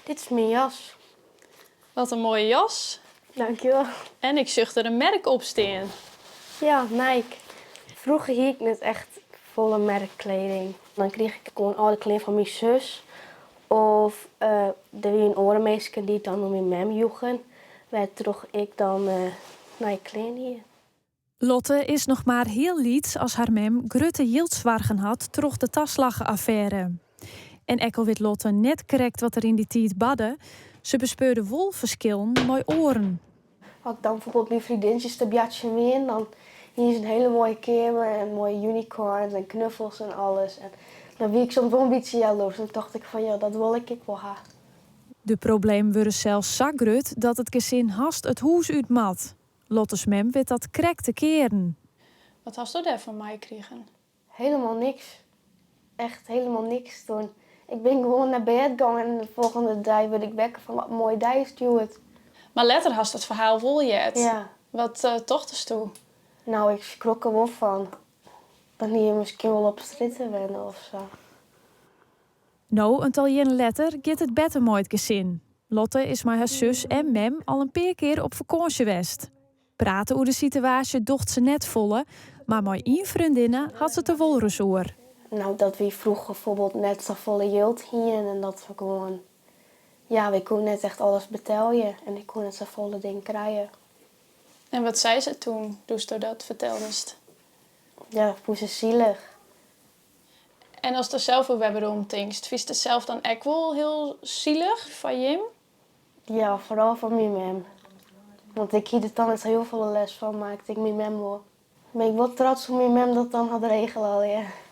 Dit is myn jas. Wat in moaie jas. Dankjewol. En ik sjoch der in merk op stean. Ja, Nike. Froeger hie ik net echt folle merkkleding. Dan krige ik gewoan âlde klean fan myn sus. Of der wiene oare minsken dy't dan oan myn mem joegen, wêrtroch ik dan nije klean hie. Lotte is noch mar hiel lyts as har mem grutte jildsoargen hat troch de taslagge-affêre. En ek al wit Lotte net krekt wat der yn dy tiid barde, se bespeurde wol ferskillen mei oaren. As ik dan bijvoorbeeld myn freondintsjes te boartsjen wie, dan hie se in hiele moaie keamer en moaie unicorns en knuffels en alles. En dan wie ik soms wol in bytsje jaloers. Dan tocht ik fan ja, dat wol ik ek wol ha. De problemen wurde sels sa grut dat it gesin hast it hûs út moat. Lotte's mem wit dat krekt te kearen. Wat hasto dêrfan meikrigen? Helemaal niks. Echt helemaal niks toen. Ik bin gewoan nei bêd gong en de folgjende dei wurd ik wekker fan wat in moaie dei is it hjoed. Mar letter hast it ferhaal wol heard. Ja. Wat tochtest doe? Nou, ik skrok der wol fan. Dan hie je miskien wol op strjitte wenne of sa. No, in tal jierren letter, giet it better mei it gesin. Lotte is mei har sus en mem al in pear kear op fakânsje west. Prate oer de situaasje docht se net folle, mar mei ien freondinne hat se it der wol ris oer. Nou, dat wy froeger bijvoorbeeld net safolle jild hienen en dat we gewoan, ja, wy koenen net echt alles betelje en ik koe net safolle dingen krije. En wat sei se toen, doe'tsto dat ferteldest? Ja, fûn se sielich. En ast der sels oer wer werom tinkst, fynst it sels dan ek wol hiel sielich foar jim? Ja, foaral foar myn mem. Want ik hie der dan net sa hiel folle lêst fan, mar ik tink myn mem wol. Ben ik wol trots hoe myn mem dat dan hat regele allegear.